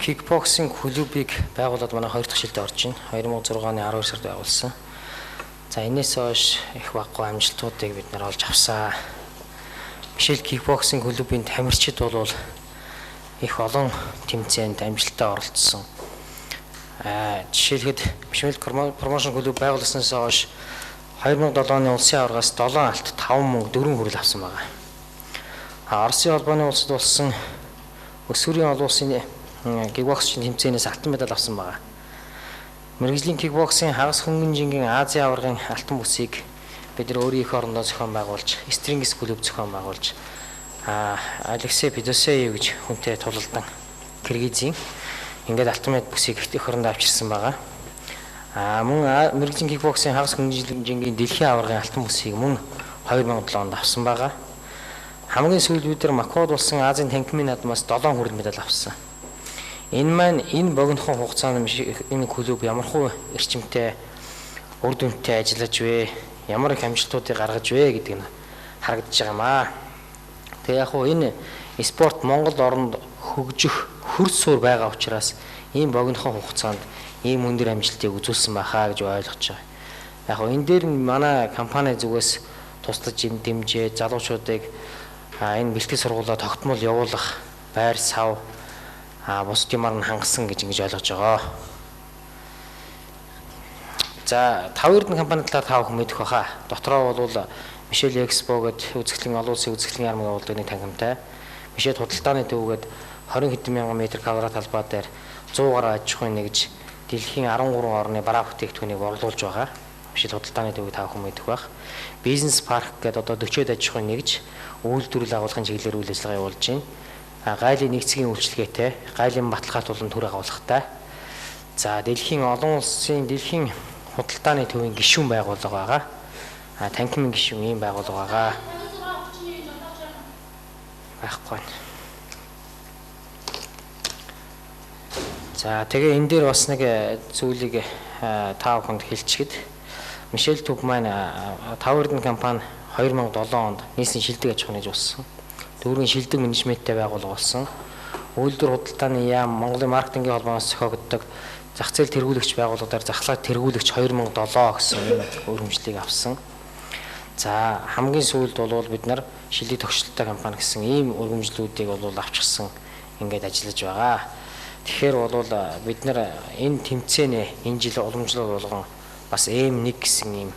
Кикбоксинг клубыг байгуулад манай 2 дахь жилдээ орж байна. 2006 оны 12 сард байгуулсан. За энэс хойш их баггүй амжилтуудыг бид нар олж авсан. Мишель кикбоксинг клубын тамирчид бол их олон тэмцээнд амжилттай оролцсон. Жишээлхэд Мишель промошн клуб байгуулсанаас хойш 2007 оны улсын аваргаас 7 алт 5 мөнгө 4 хүрэл авсан байгаа. Оросын холбооны улсад болсон өсвөрийн олон улсын кикбоксчийн тэмцээнээс алтан медаль авсан байгаа. Мэргэжлийн кикбоксing хагас хөнгөн жингийн Азийн аваргын алтан бүсийг бид нар өөрийн эх орондоо зохион байгуулж, Стрингс клуб зохион байгуулж, Алексей Педосеев гэж хүнтэй тулалдан Киргизийн ингээд алтан медаль бүсийг эх орондоо авчирсан байгаа. Мөн мэргэжлийн кикбоксing хагас хөнгөн жингийн дэлхийн аваргын алтан бүсийг мөн 2007 онд авсан байгаа. Хамгийн сүүлд бид нар Макод болсон Азийн танхимын наадмаас 7 хүрэл медаль авсан. Энэ маань энэ богинохон хугацаанд энэ клуб ямархуу эрчимтэй үр дүнтэй ажиллаж вэ? Ямар их амжилтуудыг гаргаж вэ гэдэг нь харагдаж байгаа юм аа. Тэгээ яг хуу энэ спорт Монгол оронд хөгжих хөр суурь байгаа учраас ийм богинохон хугацаанд ийм өндөр амжилтыг үзүүлсэн байхаа гэж ойлгож байгаа. Яг хуу энэ дээр нь манай компани зүгээс туслаж дэмжээ залуучуудыг энэ бэлтгэл сургуулаа тогтмол явуулах байр сав бусд юмар нь хангасан гэж ингэж ойлгож байгаа. За Тав Эрдэнэ компани талаар та бүхэн мэдэх байхаа. Дотроо бол Мишель Экспо гэдэг үзэсгэлэн олон улсын үзэсгэлэн яармаг явуулдаг нэг танхимтай. Мишель худалдааны төв гээд 20 хэдэн мянган метр квадрат талбай дээр 100 гаруй аж ахуйн нэгж дэлхийн 13 орны бараа бүтээгдэхүүнийг борлуулж байгаа. Мишель худалдааны төвийг та бүхэн мэдэх байх. Бизнес парк гэдэг одоо 40-од аж ахуйн нэгж үйлдвэрлэл агуулгын чиглэлээр үйл ажиллагаа явуулж байна. Гайлын нэгцгийн үйлчилгээтэй, гайлын баталгаат болон төр агуулгатай. За дэлхийн олон улсын дэлхийн худалдааны төвийн гишүүн байгууллага байгаа. Танхимын гишүүн ийм байгууллага байгаа. Байхгүй байна. За тэгээ энэ дээр бас нэг зүйлийг та бүхэнд хэлчихэд Мишель төв маань Тав Эрдэнэ компани 2007 онд нийслэлийн шилдэг аж ахуйн нэгж болсон. Дүүргийн шилдэг менежменттэй байгууллага болсон. Үйлдвэр худалдааны яам Монголын маркетингийн холбооноос зохиогддог зах зээл тэргүүлэгч байгууллагаар захлаа тэргүүлэгч 2007 гэсэн ийм өргөмжлийг авсан. За хамгийн сүүлд бол бид нар шилдэг төгсөлттэй компани гэсэн ийм өргөмжлүүдийг бол авчихсан ингээд ажиллаж байгаа. Тэгэхээр бол бид нар энэ тэмцээнээ энэ жил уламжлал болгон бас M1 гэсэн ийм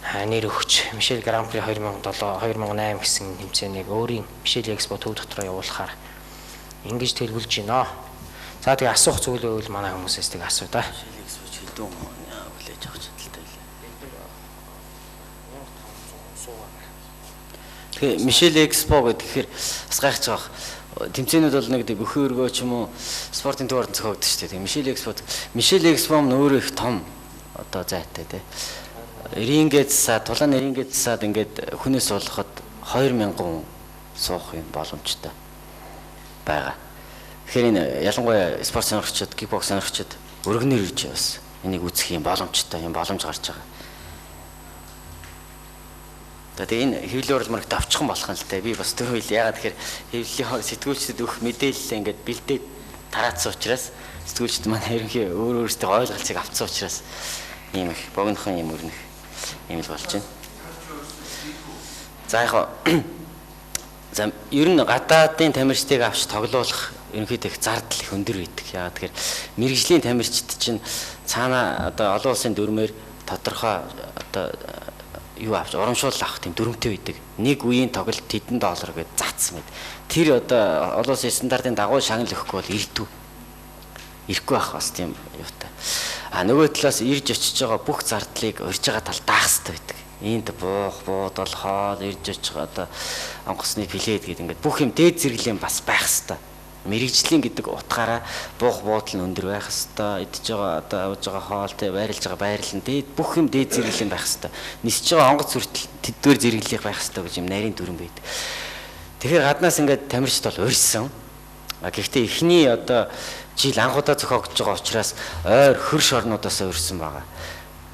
нэр өгч Мишель Гран При 2007 2008 гэсэн тэмцээнийг өөрийн Мишель Экспо төв дотроо явуулахаар ингэж төлөвлөж байна. За тэгээ асуух зүйл байвал манай хүмүүсээс тэг асуу да. Мишель Экспо хэдэн хүлээж авах чадaltaй вэ? Тэгээ Мишель Экспо гэдэг тэгэхээр бас гайхаж байгаа. Тэмцээнүүд бол нэг бөхөө өргөө ч юм уу спортын төв орон зохиогдсон шүү дээ. Тэгээ Мишель Экспо нь өөрөө их том одоо зайтай тий. Рингээ засаад, тулааны рингээ засаад ингээд хүнээс суулгахад 2000 хүн суух юм боломжтой байгаа. Тэгэхээр энэ ялангуяа спорт сонирхчид, кикбокс сонирхчид өргөнөр ирж бас энийг үзэх юм боломжтой, юм боломж гарч байгаа. За тэгээ энэ хэвлэлийн урал марк давчхан болох юм л та. Би бас түрүү хэл ягаад тэгэхээр хэвлэлийн сэтгүүлчдэд өгөх мэдээлэл ингээд бэлдээд тараацсан учраас сэтгүүлчд маань ерөнхий өөр өөрсдөө ойлголцыг авцсан учраас ийм их богинохон юм өрнөх юм л болж байна. За яг за ер нь гадаадын тамирчдыг авч тоглоулах ерөнхийдөө их зардал их өндөр байдаг. Яагаад тэгэхээр мэрэгжлийн тамирчид чинь цаана одоо олон улсын дүрмээр тодорхой одоо юу авч урамшуулал авах тийм дүрмтэй байдаг. Нэг үеийн тоглолт тэдэн доллар гэж заацсан байд. Тэр одоо олон улсын стандартын дагуу шагнал өгөхгүй бол ирдүү. Ирэхгүй байх бас тийм юутай. А нөгөө талаас ирж очиж байгаа бүх зардлыг урьж байгаа тал даах хэрэгтэй байдаг. Энд буух, буудал, хоол, ирж очих одоо онгоцны билет гэдэг ингээд бүх юм дээд зэрэглэлийн бас байх хэрэгтэй. Мэрэгжлийн гэдэг утгаараа буух буудал нь өндөр байх хэрэгтэй. Идэж байгаа одоо авж байгаа хоол те байрлаж байгаа байрлал нь дээд бүх юм дээд зэрэглэлийн байх хэрэгтэй. Нисэж байгаа онгоц хүртэл тэдгээр зэрэглэлийг байх хэрэгтэй гэж юм нарийн дүрм байдаг. Тэгэхээр гаднаас ингээд тамирчид бол урьсан. Гэхдээ эхний одоо жил анх удаа зохиогдож байгаа учраас ойр хөрш орнуудаас урьсан байгаа.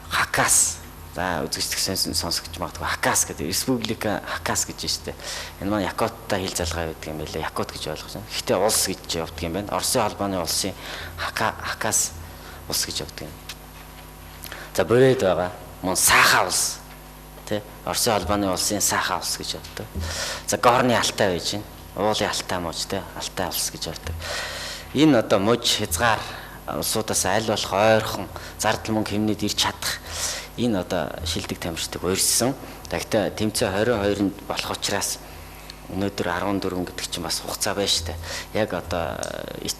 Хакас. За, үзэгч сонсогч магадгүй Хакас гэдэг, Республика Хакас гэж байна шүү дээ. Энэ маань Якуттай хил залгаа байдаг юм байлээ. Якут гэж ойлгож байна. Гэхдээ улс гэж явдаг юм байна. Оросын холбооны улсын Хакас улс гэж явдаг юм. За, Бүрээд байгаа. Мөн Саха улс. Тэ? Оросын холбооны улсын Саха улс гэж явдаг. За, Горны Алтай байж байна. Уулын Алтай мууч, тэ? Алтай улс гэж явдаг. Энэ одоо муж хязгаар улсуудаас аль болох ойрхон зардал мөнгө хэмнээд ирж чадах энэ одоо шилдэг тамирчдыг урьсан. Гэхдээ тэмцээн 22-нд болох учраас өнөөдөр 14 гэдэг чинь бас хугацаа байна шүү дээ. Яг одоо